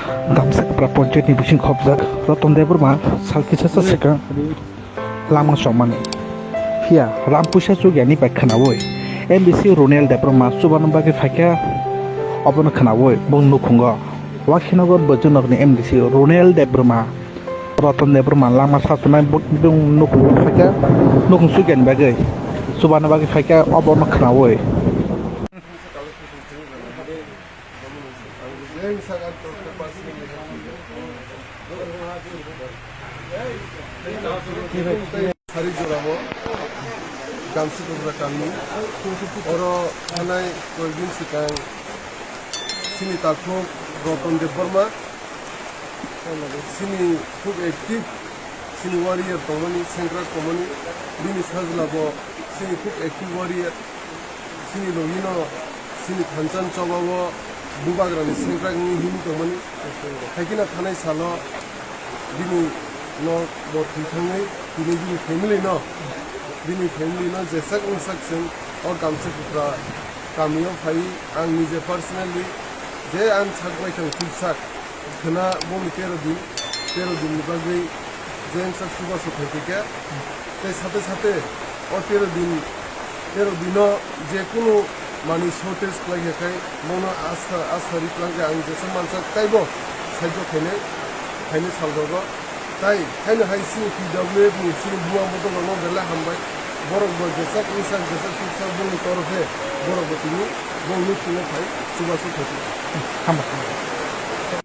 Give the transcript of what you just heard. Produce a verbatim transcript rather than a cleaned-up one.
Damsakpra Panchayat ni bising khobjak Ratan Debbarma sal kisa sa swkang lama chomani. Phiya ram puisa chugyani bai khwnaui M D C Ronel Debbarma chubana bagwi phaikha, obono khwnaui bong nukhungo Wakhinagar Bojongni M D C Ronel Debbarma, Ratan Debbarma lama sasonai bong nukhungo phaikha, nukhung chugyani bagwi chubana bagwi phaikha, obono khwnaui. Sari jorao Gamsi Kogra kami. Oro thanai koyekdin swkang chini takhuk Ratan Debbarma, chini khub active, chini warrior tongmani, sengkrak tongmani, bini sajla bo chini khub active warrior. Chini logino, chini thansa ni choba o bubagrani sengkrak wngwi himwi tongmani. Haikhe no thanai salo bini nok bo thwi thangwi tini bini family no, bini family no jesak wngsak chwng o Gamsi Kogra kamio phaiwi ang nije personally je ang sak bai thang thik sak. Khwna boni tero din, tero din ni bagwi jengsa chubachu phaikha khe, tei sate sate o tero din, tero dino je kunu manwi shortage khlai kha khai bono asta, asta ri twlang khe ang jesa mansa taibo saijo khainai, khainai salrogo. Tai haino hai chini P W F ni chini buma bodol rokno belai hambai, borok bo jesak wngsak jesak thuksak bongni torofe borok bo tini bongni thungo phai chubachu phaikha. Hambai.